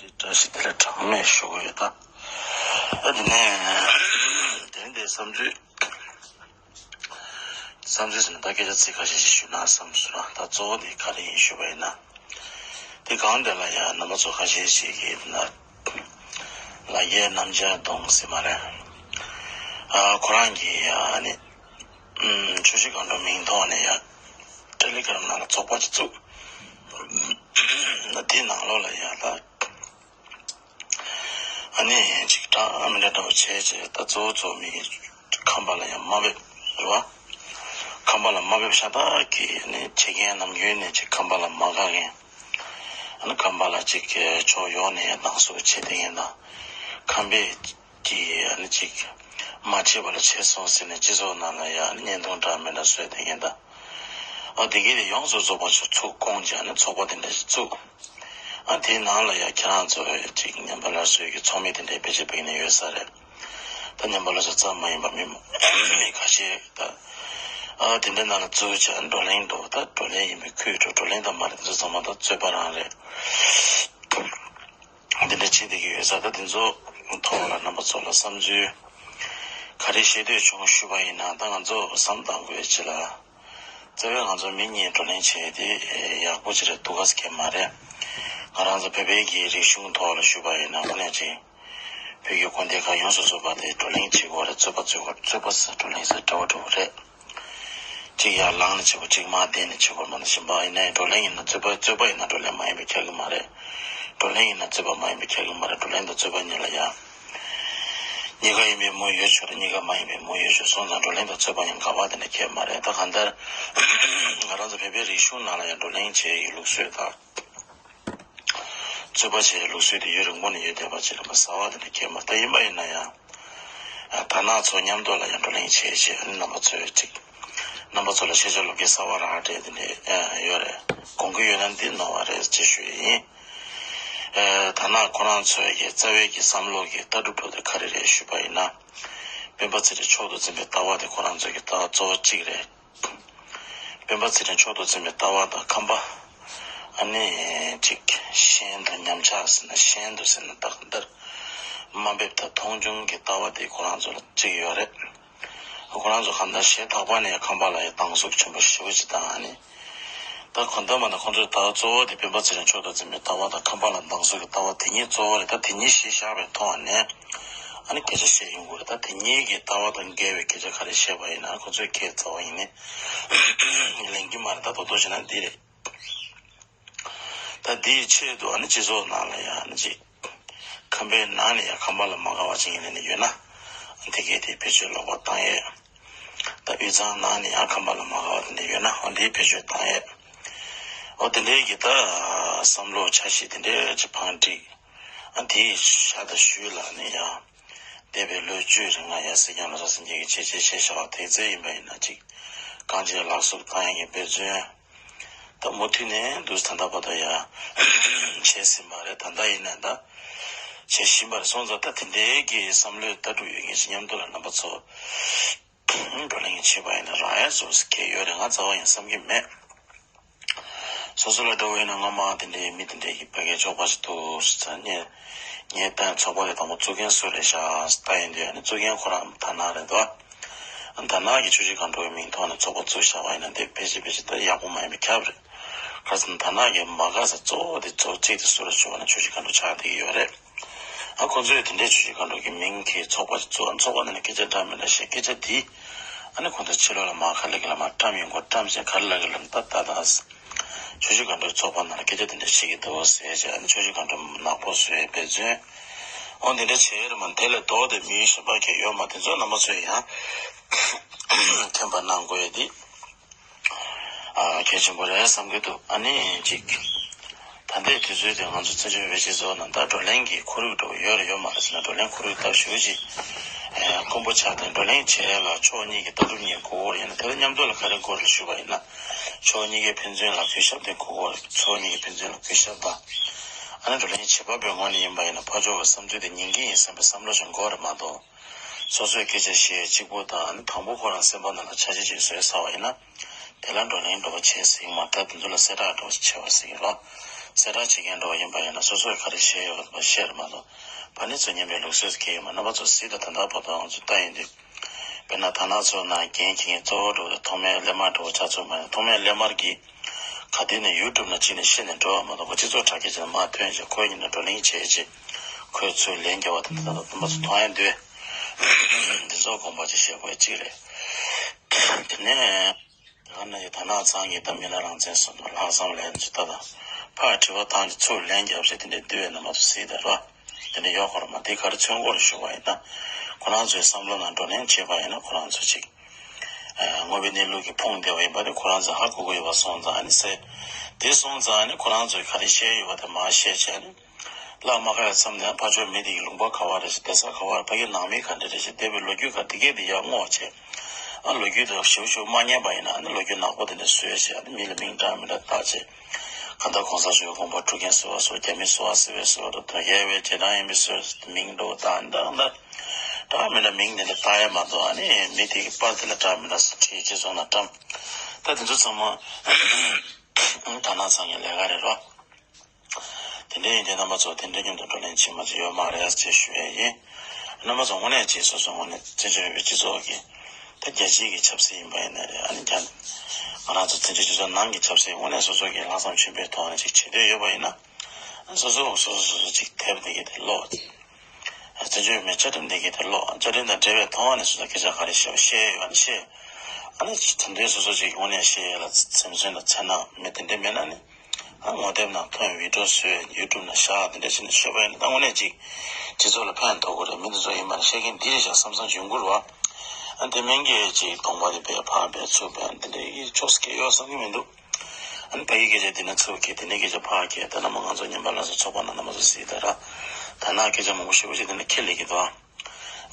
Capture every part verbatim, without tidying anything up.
བཀྲ་ཤིས་བདེ་ལེགས་གྲངས་མེད་ཞུ་གི་ཡོད་ད། ཨ་དེ་ནས་དེ་རིང་འདིར་བསམ་ཚུལ། བསམ་ཚུལ་ཟེར་ན་ད་སྐད་ཆ་ཚིག་ཁ་ཤས་ཤིག་ཞུས་ན་བསམ་སོང་། ད་གཙོ་བོ་དེ་ག་རེ་ཡིན་ཞུས་པ་ཡིན་ན། དེ་གང་དེ་ལ་ཡང་རྣམ་པ་ཚོ་ཁ་ཤས་ཤིག་གིས་ན་ལ་རྒྱའི་རྣམ་སྦྱར་གཏོང་ཟེར་མ་རེད། ཨ་ཁོ་རང་གིས་ཡང་ནི་ཆུ་བཞི་སྒང་དྲུག་མིང་ཐོག་ནས་ཡང་ཊེ་ལི་གྷ་རམ་ནང་ལ་ཚོགས་པ་ཅིག་བཙུགས། དེའི་ནང་ལོགས་ལ་ཡང་ད། ཨ་ནི་ཅིག་འདྲ་མི་འདྲ་འདྲ་བོ་བྱས་བྱས་ད་གཙོ་བོ་གཙོ་བོ་མི་ཁམས་པ་ལ་ཡང་དམའ་འབེབས་རེད་བ། ཁམས་པ་ལ་དམའ་འབེབས་ཤ་སྟག་གིས་ནི་བྱེད་མཁན། ནམ་རྒྱུན་ནས་ཅིག་ཁམས་པ་ལ་མ་དགའ་མཁན། ཨ་ནི་ཁམས་པ་ལ་ཅིག་ཕྱོགས་ཡོངས་ནས་སྡང་ཟུག་བྱེད་བསྡད་མཁན་དང་། ཁམས་པས་ཀྱིས་ཨ་ནི་ཅིག་མ་བྱས་པ་ལ་བྱས་སོང་ཟེར་ནས་སྤྱི་ཚོགས་ནང་ལ་ཡང་ཨ་ནི་བརྙན་ཐུང་འདྲ་མི་འདྲ་བཟོས་བསྡད་མཁན་དང་། ཨ་དེ་གས་དེ་ཡོངས་སུ་རྫོགས་པ་ཚོ་ཚུར་བསྐོང་བྱས་ནས་ཚོགས་པ་དེ་འདྲ་ཞིག་བཙུགས། ཨ་དེའི་ནང་ལ་ཡ་ཁྱེད་རང་ཚོ་ཅིག་ཉམས་པ་སླར་གསོའི་གི་ཚོགས་མི་དེ་འདྲའི་ཕལ་ཆེར་ཕ་གི་ནས་ཡོད་ས་རེད། ད་ཉམས་པ་སླར་གསོ་ཙམ་མ་ཡིན་པ་མི་མང་མི་ཁ་ཤས་ད་ཨ་དེ་འདྲའི་ནང་ལ་འཛུལ་བྱས་བགྲོ་གླེང་འགྲོ། ད་བགྲོ་གླེང་ཡིན་པའི་ཁུལ་འགྲོ། བགྲོ་གླེང་དང་མ་རེད། དེ་ཚོ་ཚང་མ་ད་རྩོད་པ་རང་རེད། དེ་འདྲ་བྱེད་བསྡད་ཀྱི་ཡོད་ས། ད་དེ་ཚོ་ཐོག་ལ་རྣམ་པ་ཚོ་ལ་བསམ་ཚུལ་ག་རེ་བཤད་འདོད་བྱུང་ཞུས་པ་ཡིན་ན། ད་ང་ཚོ་བསམ་བཏང་དགོས་ཅི་ལ། རྩ་བའི་ང་ཚོ་མི་གཉིས་བགྲོ་གླེང་བྱས་ཏེ་ཡག་པོ་ཅིག་རེད་འདུག་ག་ཟེར་མཁན་མ་རེད། ང་རང་ཚོ་བོད་པའི་གི་རིག་གཞུང་ཐོག་ལ་ཞུས་པ་ཡིན་ན། དངོས་གནས་ཅིག་བོད་ཀྱི་དགོན་སྡེ་ཁག་ཡོངས་སུ་རྫོགས་པ་དེ་བགྲོ་གླེང་བྱེད་དགོས་རེད། རྩོད་པ་རྩོད་དགོས། རྩོད་པ་ཟེར་བགྲོ་གླེང་ཟེར་འདྲ་བོ་འདྲ་བོ་རེད། གཅིག་ཡར་ལངས་ནས་བྱེད་དགོས། གཅིག་མར་བསྡད་ནས་བྱེད་དགོས། མ་གཏོགས་གཞན་པ་ཡིན་ན་བགྲོ་གླེང་ཡིན་ན་རྩོད་པ། རྩོད་པ་ཡིན་ན་བགྲོ་གླེང་མ་ཡིན་པ་ཁྱབ་ཀྱི་མ་རེད། བགྲོ་གླེང་ཡིན་ན་རྩོད་པ་མ་ཡིན་པ་ཁྱབ་ཀྱི་མ་རེད། བགྲོ་གླེང་དང་རྩོད་པ་གཉིས་ལ་ཡང་གཉིས་ཀ་ཡིན་པའི་མུ་ཡོད་ཆོག་རེད། གཉིས་ཀ་མ་ཡིན་པའི་མུ་ཡོད་ཆོག་སོང་ཙང་བགྲོ་གླེང་དང་རྩོད་པ་ཡང་འགལ་བ་དེ་འདྲ་ཁྱད་མ་རེད། ད་གང་ལྟར་ང་རང་ཚོ་བོད་པའི་རིག་གཞུང་ནང་ལ་ཡང་བགྲོ་གླེང་བྱེད་ཡའི་ལུགས་སྲོལ་དང་རྩོད་པ་བྱེད་ཡའི་ལུགས་སྲོལ་དེ་ཡུན་རིང་པོ་ནས་ཡོད་བསྡད་པ་ཅིག་རེད། མ་གསར་བ་དེ་འདྲ་ཁྱད་མ་རེད། ད་ཡིན་པ་ཡིན་ན་ཡང་དར་ནག་ཚོ་མཉམ་དུ་ལ་ཡང་བགྲོ་གླེང་བྱེད་བྱེད། ཨ་ནི་རྣམ་པ་ཚོས་ཅིག་རྣམ་པ་ཚོ་ལ་ཤེས་བྱ་ལོ་རྒྱུས་གསར་བ་རང་སྤྲད་དེ་འདྲ་ཡོད་རེད། དགོངས་ཀྱི་ཡོད་ན་འདི་གནང་བ་རེད་ཅེས་ཞུ་ཡི་ཡིན། ཨེ། ཐ་ན་ཁོ་རང་ཚོའི་གི་རྩ་བའི་གི་བསམ་བློ་གི་ལྟ་གྲུབ་འདྲ་བོ་དེ་ག་རེ་རེད་ཞུས་པ་ཡིན་ན། སྤེན་པ་ཚེ་རིང་མཆོག་ཏུ་འཛིན་པའི་ལྟ་བ་དེ་ཁོ་རང་ཚོའི་གི་ལྟ་བ་གཙོ་བོ་གཅིག་རེད། སྤེན་པ་ཚེ་རིང་མཆོག་ཏུ་འཛིན་པའི་ལྟ་བ་དང་ཁམས་པ། ཨ་ནི་ཅིག་ཤན་དང་ཉམས་ཆག་ཟེར་ན། ཤན་དུ་ཟེར་ན། ད་གང་ལྟར་དམའ་འབེབས་དང་མཐོང་ཆུང་གི་ལྟ་བ་དེ་ཁོ་རང་ཚོ་ལ་གཅིག་ཡོད་རེད། ཁོ་རང་ཚོ་གང་ལྟར་གཞན་དག་པ་ནས་ཁམས་པ་ལ་ཡང་སྡང་ཟུག་ཆེན་པོ་ཞེ་པོ་ཅིག་དང་། ཨ་ནི་ད་གང་ལྟར་མ་ད་ཁོང་ཚོའི་ལྟ་བ་གཙོ་བོ་དེ་སྤེན་པ་ཚེ་རིང་མཆོག་ཏུ་འཛིན་པའི་ལྟ་བ་དང་ཁམས་པ་ལ་སྡང་ཟུག་གི་ལྟ་བ་དེ་གཉིས་གཙོ་བོ་རེད། ད་དེ་གཉིས་གཞི་བཞག་པའི་ཐོག་ནས་ཨ་ནི་སྐད་ཆ་བཤད་ཡོང་དགོས་རེད། ད་དེ་གཉིས་ཀྱི་ལྟ་བ་དང་འགལ་བའི་སྐད་ཆ་ག་རེ་བཤད་པ་ཡིན་ན་ཁོ་ཚོས་ཁས་རྩ་བ་ཡིན་ནི་ལེན་གྱི་མ་རེད། ད་རྡོག་རྡོག་བྱས་ན་འདི་རེད། ད་འདིའི་ཆེད་དུ་ཨ་ནི་སྤྱི་ཚོགས་ནང་ལ་ཡང་ཨ་ནི་ཅིག་ཁམས་པའི་ནང་ནས་ཡང་ཁམས་པ་ལ་མ་དགའ་བ་ཅིག་ཡིན་ནས་ཡོད་ན། དེ་གས་དེ་བེད་སྤྱོད་ལོག་པ་བཏང་ཡས། ད་དབུས་གཙང་ནང་ནས་ཡང་ཁམས་པ་ལ་མ་དགའ་བ་དེ་འདྲ་ཡོད་ན། འོ་འདིའི་བེད་སྤྱོད་བཏང་ཡས། འོ་དེ་འདྲའི་གི་ད་བསམ་བློ་འཆར་གཞི་དེ་འདྲའི་ཅིག་བང་བསྒྲིགས། ཨ་དེའི་ཤ་དང་ཤུལ་ལ་ནི་ཡང་འདས་པའི་ལོ་བཅུའི་རིང་ལ་ཡང་སྲིད་སྐྱོང་བློ་བཟང་སེང་གེ་གིས་བྱས་བྱས་བྱས་བཞག་པ་དེ་ཚོ་ཡིན་པ་ཡིན་ན་ཅིག་གང་ཅིའི་ལག་བསུབ་བཏང་ཡས་ཀྱི་འབད་བརྩོན། ད་མུ་མཐུད་ནས་འདུག་ད་ལྟ་བར་དུ་ཡང་བྱས་ཟིན་པ་རེད། ད་ལྟ་ཡིན་ནའི་ད་བྱེད་བཞིན་པ་རེད། སོང་ཙང་ད་དེ་འདྲའི་གི་བསམ་བློའི་ལྟ་གྲུབ་ཡོད་མཁན་ཞིག་མཉམ་དུ་ལ་རྣམ་པ་ཚོ་བགྲོ་གླེང་བྱེད་པ་ཡིན་ན་རག་ཡ་བཟོ་ཟེར་གྱི་ཡོད་རེད། ང་རྩ་བ་ཡང་བསམ་གྱི་མེད། སོ་སོ་ལ་འདྲ་བོ་ཡིན་ན་སྔོན་མ་དེ་འདྲའི་མི་དེ་འདྲའི་གི་ཕ་གིའི་ཕྱོགས་པ་ཞིག་འདུག་ཟེར་ནས་ངས་ད་ཚོགས་པ་དེ་དང་པོ་བཙུགས་མཁན་སུ་རེད་ཤག་ལྟ་ཡིན་དུས། ཨ་ནི་བཙུགས་མཁན་ཁོ་རང་དར་ནག་རེད་འདུག་ཨ་དར་ནག་གི་ཆུ་བཞི་སྒང་དྲུག་གི་མིང་ཐོག་ནས་ཚོགས་པ་བཙུགས་བཞག་པ་ཡིན་ན་དེ་ཕལ་ཆེར་ཕལ་ཆེར་ད་ཡག་པོ་མ་ཡིན་པའི་ཁྱབ་རེད། ག་རེ་ཟེར་ན་དར་ནག་གི་མ་དགའ་ས་གཙོ་བོ་དེ་གཙོ་བོ་གཅིག་དེ་སུ་རེད་ཞུ་བ་ན་ཆུ་བཞི་སྒང་དྲུག་ཆགས་བསྡད་ཀྱི་ཡོད་རེད། ཨ་ཁོ་ཚོས་དེ་འདྲའི་ཆུ་བཞི་སྒང་དྲུག་གི་མིང་གི་ཚོགས་པ་ཞིག་བཙུགས། ཨ་ཚོགས་པ་ནང་ནས་སྐད་ཆ་འདྲ་མི་འདྲ་བཤད། སྐད་ཆ་དེ་ཨ་ནི་ཁོ་ཚོ་ཕྱི་ལོགས་ལ་མར་ག་ལེ་ག་ལེ་མར་བཀྲམ་ཡོང་གི་རེད། བཀྲམ་བྱས་ག་ལེ་ག་ལེ་ད་ད་ད། ཆུ་བཞི་སྒང་དྲུག་ཚོགས་པ་ནང་ལ་སྐད་ཆ་དེ་འདྲ་བཤད་ཀྱི་འདུག་ཟེར་བྱས། ཨ་ནི་ཆུ་བཞི་སྒང་དྲུག་ནག་པོ་བཟོས་འབད་བརྩོན། འོ་འདི་འདྲ་བྱས་རེད་མ། དེ་ལས་ལྡོག་སྟེ་མི་གཞན་པ་གང་ཡང་ཡོད་མ། དེ་ཚོ་རྣམ་པ་ཚོས་ཡང་མཁྱེན་པ་གནང་དགོས་ཡ་དེ་ཨ་གལ་ཆེན་པོ་རེད་བསམ་གྱི་འདུག་ཨ་ནི་ཅིག་ད་ལྟའི་དུས་ཚོད་དེ་ང་ཚོ་བཙན་བྱོལ་བོད་སྤྱི་ཚོགས་ནང་ད་བགྲོ་གླེང་གི་ཁོར་ཡུག་འདྲ་བོ་ཡོད་རེད་ཡོད་མ་རེད་ཟེར་ན། བགྲོ་གླེང་ཁོར་ཡུག་ད་ཞེ་པོ་ཅིག་དཀོན་པོ་ཆགས་ཏེ། བགྲོ་གླེང་བྱེད་ཡ་ལ་ཕྱོགས་གཉིས་ཀྱི་ལྟ་གྲུབ་གཉིས་དགོས་ཀྱི་ཡོད་རེད། ཡིན་ན་དེ་ལ་མཉམ་དུ་ལ་ག་རེ་དགོས་རེད་ཞུས་པ་ཡིན་ན། ཕྱོགས་གཉིས་ཀའི་ཕན་ཚུན་ལ་གུས་ཞབས་དེ་དགོས་ཀྱི་ཡོད་རེད། ཕྱོགས་གཉིས་ཀྱི་ཕན་ཚུན་ལ་གུས་ཞབས་དང་། ཨ་ནི་བགྲོ་གླེང་བྱེད་པ་པོའི་ངོས་ནས་ཡིན་པ་ཡིན་ན་ཕར་ཕྱོགས་ཀྱི་བསམ་ཚུལ་དེ་ཉན་གྱི་ཡིན་བསམ་པའི་བསམ་བློ་ཞིག་དགོས་རེད་མ་གཏོགས། སོ་སོས་སྐད་ཆ་བཤད་གཅིག་པོ་དང་། ཨ་ནི་དང་པོ་ཁོ་རང་སེམས་པ་ནང་ལ་འཆར་གཞི་ཅིག་བཟོས་ཚར་བ་ཡིན་ན། དེ་ལ་བགྲོ་གླེང་འདྲ་བོ་བྱས་ཟིན་མ། ད་དེ་ཚོ་ལ་གསལ་བསྒྲགས་འདྲ་བོ་ཞིག་བྱས་པ་ཟིན་རོགས། གསལ་བསྒྲགས་བྱེད་མཁན་འདྲ་བོ་ཡིན་པ་ཡིན་ན་སོ་སོས་ག་རེ་བཤད་ཡོད་པ་བཤད་རེད་མ་གཏོགས་ཕ་ནི་ཚོ་ཉན་པའི་ལུགས་སྲོལ་གང་ཡང་མ། རྣམ་པ་ཚོ་གཟིགས་དང་། ད་ལྟ་བར་དུ་ང་ཚོ་ལྟ་ཡིན་དུས། དཔེར་ན་དར་ནག་ཚོ་ནང་འགན་འཁྱེར་མཁན་གཙོ་བོ་འདྲ་བོ་དང་ཐོགས་མེད་ཀླད་དམར་འདྲ་བོ་ཆགས་ཚུལ་མ་ཡིན། ཐོགས་མེད་ཀླད་དམར་གྱིས་ག་དུས་ནས་ཡུ་ཊུབ་ནང་ཕྱིན་ནས་ཤི་ནས་འགྲོ་བ་མ་གཏོགས་ཁོ་སྤྱི་ཚོགས་དྲ་རྒྱ་ཅིག་ནང་མར་ཐོན་བྱས་ཁོའི་ཉིན་ནས་བགྲོ་གླེང་བྱས་བྱས་ཁོའི་ཚུར་ལན་རྒྱབ་པ་དེ་འདྲ་རྣམ་པ་ཚོ་མཐོང་ཡ་འདུག་འདི་ཚོ་དགོངས་པ་ཅིག་བཞེས་དགོས་གཅིག་རེད། དེ་ནས། ཡང་ན་ཡི་དར་ནག་ཚང་གི་ད་མི་ལ་རང་བཙན་སོགས་ལྷག་བསམ་ལས་ཇི་ལྟ་དང་། ཕར་དྲི་བ་བཏང་སྟེ་ཚུར་ལན་རྒྱབ་བྱས་དེ་འདྲའི་འདུལ་བའི་རྣམ་པ་ཚོ་གཟིགས་དང་རོ། དེ་འདྲ་ཡོད་ཁོ་ར་མ། དེ་ག་རེ་མཚོན་གོ་རེ་ཞུ་བ་ཡིན་ན། ཁོ་རང་ཚོའི་བསམ་བློ་ནང་བགྲོ་གླེང་བྱེད་པ་ཡིན་ན་ཁོ་རང་ཚོ་ཅིག་དངོས་པོའི་གནས་ལུགས་ཀྱི་ཕུང་བདེ་བ་ཡིན་པ་དེ་ཁོ་རང་ཚོས་ཧ་གོ་གི་ཡོད་པ་སོང་ཙང་ཨ་ནི་ཟེར། དེ་སོང་ཙང་ཨ་ནི་ཁོ་རང་ཚོས་ག་རེ་བཤད་ཡོད་པ་དེ་མར་བཤད་བྱས་ནས། བླ་མ་ཁ་ཡ་མཚམས་ནས་ཕ་ཆོས་མི་དེ་གི་ལུང་པ་ག་བ་རེད་ཟེར། གདན་ས་ག་བ་རེད། ཕ་གི་ནང་མི་ག་འདྲ་རེད་ཟེར། འདས་པའི་ལོ་རྒྱུས་ག་དེ་གས་དེ་ཡར་བསྔོགས་བྱས། ཨ་ལོ་རྒྱུས་དེ་ཞིབ་ཞིབ་མ་ཉན་པ་ཡིན་ན་ཨ་ནི་ལོ་རྒྱུས་ནག་པོ་དེ་འདྲ་བཟོས་བྱས་ཨ་ནི་མི་ལ་མིང་བཏགས་མི་འདྲ་བཏགས་བྱས། གང་ལྟར་གོང་ས་མཆོག་དགོངས་པ་སྒྲུབ་མཁན་ཟེར་བ་སོགས། རྒྱ་མི་ཟེར་བ་ཟེར་བའི་ཟེར་བ་དང་དོལ་རྒྱལ་བའི་རྗེས་འབྲང་ཡིན་པའི་ཟེར་བའི་མིང་འདྲ་བོ་བཏགས་ཨ་ནི་ད་གང་ལྟར་འདྲ་མི་འདྲ་མིང་དེ་འདྲ་བཏགས་ཡ་མ་གཏོགས་ཨ་ནི་མི་དེ་གི་པར་དེ་ལ་འདྲ་མི་འདྲ་ཟེར་བྲིས་བྱས་སོང་ན་བཀྲམ། ད་དེ་ཚོ་ཚང་མ་དར་ནག་ཚང་གི་ལས་ཀ་རེད་རོ། དེ་འདྲ་ཡིན་དུས་རྣམ་པ་ཚོ་དེ་འདྲའི་མཉམ་དུ་བགྲོ་གླེང་བྱེད་མ་བྱེད་ཡོད་མ་རེད་ཅེས་ཞུ་ཡས་ཡིན། རྣམ་པ་ཚོ་དངོས་གནས་ཅིག་སོ་སོ་དངོས་གནས་བཙན་བྱོལ་བའི་སྤྱི་ཚོགས་ཀྱི་ད་རྒྱལ་སྤྱིའི་གི་ཆབ་སྲིད་ཡིན་པ་ཡིན་ན་རེད། ཨ་ནི་ཀྱང་ང་རང་ཚོ་བཙན་བྱོལ་སྤྱི་ཚོགས་ནང་གི་ཆབ་སྲིད་དངོས་གནས་སོ་སོ་གི་ལྷག་བསམ་ཆེན་པོའི་ཐོག་ནས་ཅིག་བྱེད་འདོད་ཡོད་པ་ཡིན་ན། སོ་སོ་སོ་སོ་སོ་སོ་ཅིག་དེབ་འདི་གི་དེ་ཀློག་བཙན་བྱོལ་བའི་བཅའ་ཁྲིམས་འདི་གི་དེ་ཀློག་བཅའ་ཁྲིམས་དང་འབྲེལ་བའི་ཐོག་ནས་སོ་སོ་སྐད་ཆ་ག་རེ་བཤད་བཤད་ཡོད་ན་བཤད། ཨ་ནི་དེ་འདྲའི་སོ་སོ་ཅིག་དངོས་གནས་བཤད་ཡས་ལ་སེམས་ཅན་ལ་ཚེར་སྣང་མེད་དེ་འདྲ་མེད་ན་ནི། ཨ་ངོ་དེབ་ནང་ཐོན། བི་ཌིའོ་བཟོས། ཡུ་ཊུབ་ནང་བཞག་དེ་འདྲ་བྱས་ནས་ཤོད་པ་ཡིན་ན་ད་དངོས་གནས་ཅིག་སྤྱི་ཚོགས་ལ་ཕན་ཐོགས་ཀྱི་རེད། མི་འདི་ཚོ་ཡིན་པ་ནི་བཤད་མཁན་འདི་རེད་བཞག་བསམ་བསམ་ཅིག་ཡོང་གི་རེད་བ། ཨ་དེ་མིན་གྱི་ཅིག་གདོང་པ་དེ་བས་ཕར་བས་ཚུར་བས་དེ་འདྲའི་ཡིད་ཆོག་སྐད་ཡོད་བསམ་གྱི་མི་འདུག་ཨ་ནི་ཕ་གི་སྐད་ཆ་འདི་ན་ཚུར་སྐད་དེ་ནས་སྐད་ཆ་ཕར་སྐད་ད་རྣམ་པ་ང་ཚོ་ཉན་པ་ལ་སོགས་ཚོགས་པ་ནང་རྣམ་པ་ཚོ་གཟིགས་དང་ར། ད་ནང་སྐད་ཆ་མང་པོ་ཞེ་པོ་ཅིག་དེ་ནས་ཁྱེར་སླེབས་ཀྱི་འདུག་ཨ།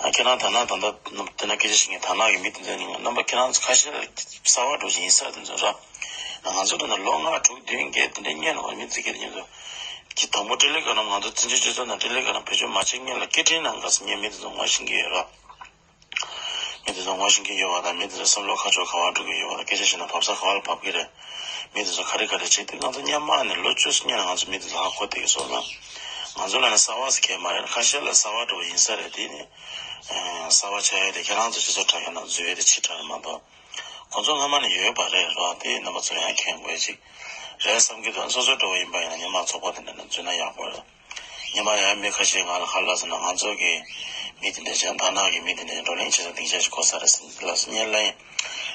ཨ་ཁྱེད་རང་ད་ནང་ད་ལྟ་དེ་ན་སྐད་ཆ་བཤད་མཁན་ད་ནང་གི་མི་དེ་ཚོ་ནི་རྣམ་པ་ཁྱེད་རང་ཚོ་ཁ་ཤས་ལ་གསར་པ་འགྲོ་བཞིན་ཡིན་ས་དེ་ཚོ་ར། ང་ཚོ་འགྲོ་ན་ལོ་ལྔ་དྲུག་བདུན་བརྒྱད་དེ་འདྲའི་སྔོན་ལ་མི་ཚོ་སྐད་དེ་ཉན་ཚོ། ཁྱེད་དང་པོ་ཏྲི་ལི་ཀ་ནང་ང་ཚོ་བཙན་བྱོལ་སྤྱི་ཚོགས་ནང་ཏྲི་ལི་ཀ་ནང་བེད་སྤྱོད་མ་བྱེད་སྔོན་ལ་སྐད་འཕྲིན་ནང་ག་ཚོད་ཉན་མི་དེ་ཚོ་ངོ་ཤེས་ཀྱི་ཡོད་ར། མི་དེ་ཚོ་ངོ་ཤེས་ཀྱི་ཡོད་པ་དང་མི་དེ་ཚོ་བསམ་བློ་ཁ་ཕྱོགས་ག་པར་འགྲོ་གི་ཡོད་པ་དང་སྐད་ཆ་བཤད་ན་བབས་ས་ག་པར་བབས་ཀྱི་རེད། མི་དེ་ཚོ་ག་རེ་ག་རེ་བྱེད་དུས་ང་ཚོ་སྔོན་མ་ནས་ལོ་བཅུ་སྔོན་ལ་ང་ཚོ་མི་དེ་ཚོ་ཧ་གོ་བསྡད་ཀྱི་སོང་ཙང་། ང་ཚོ་ལ་ནི་གསར་པ་ཟེར་མཁན་མ་རེད། ཁ་ཤས་ལ་གསར་པ་འདྲ་བོ་ཡིན་ས་རེད། དེ་ནི་གསར་པ་ཆགས་ཡ་དེ་ཁྱེད་རང་ཚོ་སྤྱི་ཚོགས་དྲ་རྒྱ་ནང་འཛུལ་ཡ་དེ་ཕྱི་དྲགས་རེད་མ་གཏོགས། ཁོང་ཚོ་སྔོན་མ་ནས་ཡོད་པ་རེད་རོ། དེ་རྣམ་པ་ཚོ་ཡང་མཁྱེན་དགོས་ཅིག་རེད་བསམ་གྱི་འདུག་སོ་སོ་འདྲ་བོ་ཡིན་པ་ཡིན་ན་ཉི་མ་ཚོགས་པ་དེ་འདྲ་ནང་འཛུལ་ན་ཡག་པོ་རེད། ཉི་མ་ཡང་མི་ཁ་ཤས་ང་ལ་ཁ་ལབ་སོང་ན་ང་ཚོ་གི་མི་དེ་འདྲ་ཅན་དར་ནག་གི་མི་དེ་འདྲ་བགྲོ་གླེང་བྱེད་ས་སྡིངས་ཆ་ཞིག་དགོས་ས་རེད་ཟེར་ལབ་སོང་། བརྙན་ལ་ཡིན།